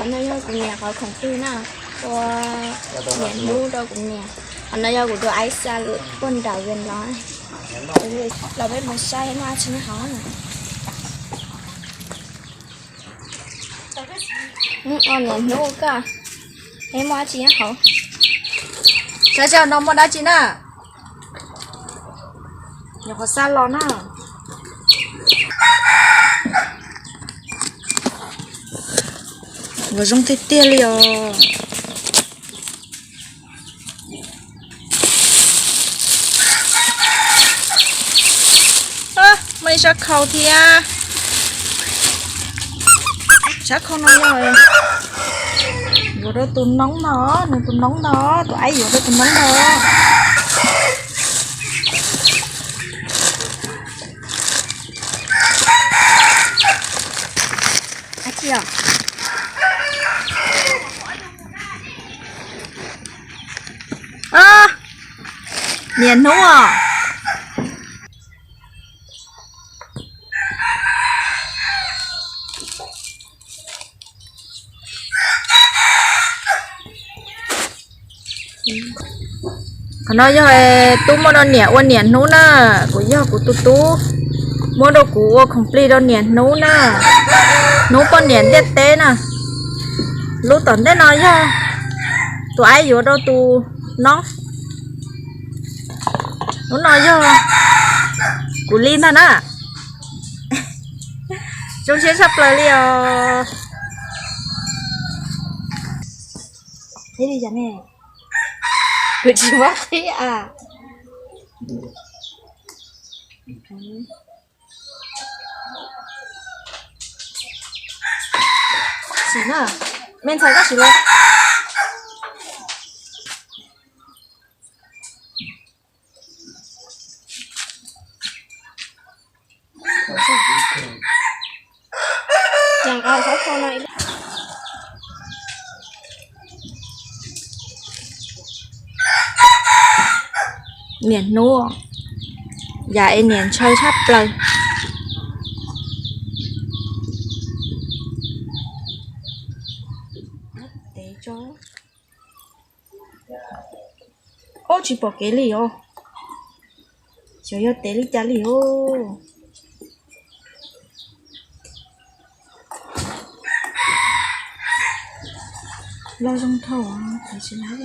No yog kuv niam qhov khoom plig na, ua niam hnub rau kuv niam. Qhov no yog kuv tus aib xa lus puag nram Vias los. Los peb mus saib muaj dab tsi nyob hauv. Ua niam hnub koj, peb muaj dab tsi nyob hauv. Saib saib no muaj dab tsi na. Nyuam qhuav xa los na. Ua zoo tiag tiag li os. Muaj ib sab khau thiab. Sab khau no yog yuav rau tus noob no, nws tus noob no, tus aib yuav rau tus noob no. Niam hnub os. Qhov no yog tub muab rau niam ua niam hnub na, kuv yog kuv tus tub, muab rau kuv ua khoom plig rau niam hnub na, hnub poj niam ntiaj teb na. Lub tom ntej no yog tus aib yuav rau tus noob, lub no yog kuv li ntag na. Zoo siab tshaj plaws li os. Qhib li cas ne? Kuv tsis muab qhib a. Sim na, me ntxhais koj sim los. Niam hnub, yam es niam ntshaw tshaj plaws. Ob, tsis pom kev li os. Xyov yog tev li cas li os. Los zoo dhau, tsis lab.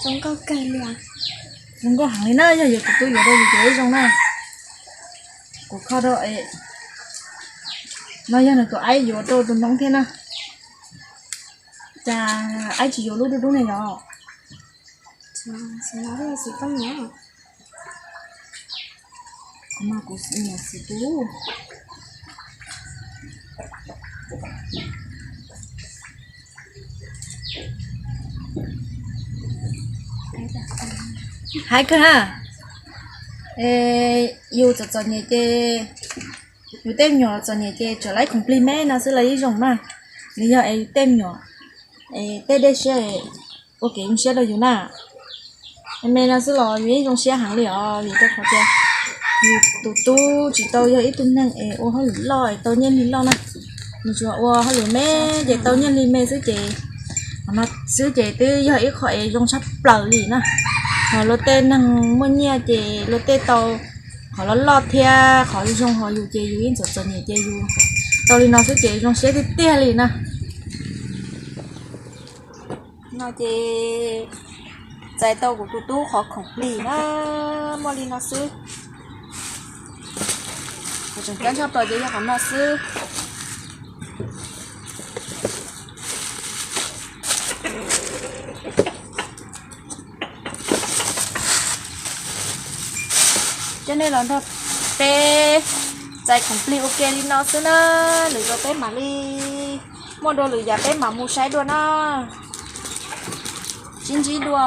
Zoo nkauj heev li na, yog yuav tus tub yuav rau yus ces ib zoo na. Kuv kho rau, no yog nws tus aib yuav rau tus noob thiab na. Cas aib tsis yuav lub dub dub ne yom? Kuv mas kuv niam xim tub. Hais kawg na, yus txom txom nyem ces, yus tej me nyuam txom nyem ces tseem laib khoom plig me no xwb los yeej zoo na. Nws yog es yus tej me nyuam es tej dej siab ua kev zoo siab rau yus na. Me no xwb los yus yeej zoo siab heev li os, vim rau qhov tias yus tus tub tsis tau yog ib tug neeg es ua hauj lwm loj es tau nyiaj hli loj na. Nws tsuas ua hauj lwm me ces tau nyiaj hli me xwb ces, qhov no xwb ces twb yog ib qho es zoo tshaj plaws li na. Ho luag tej neeg muaj nyiaj ces luag tej tau qhov loj loj thiab qhov zoo, ho yus ces yus yeej txom txom nyem ces yus tau li no xwb ces zoo siab tiag tiag li na. No ces txais tau kuv tus tub qhov khoom plig na, muaj li no xwb. Qhov tseem ceeb tshaj plaws ces yog qhov no xwb. Coj nej los nrog peb txais khoom plig ua ke li no xwb na, lwm zaus peb mam li muaj dua lwm yam peb mam mus saib dua na. Sib ntsib dua.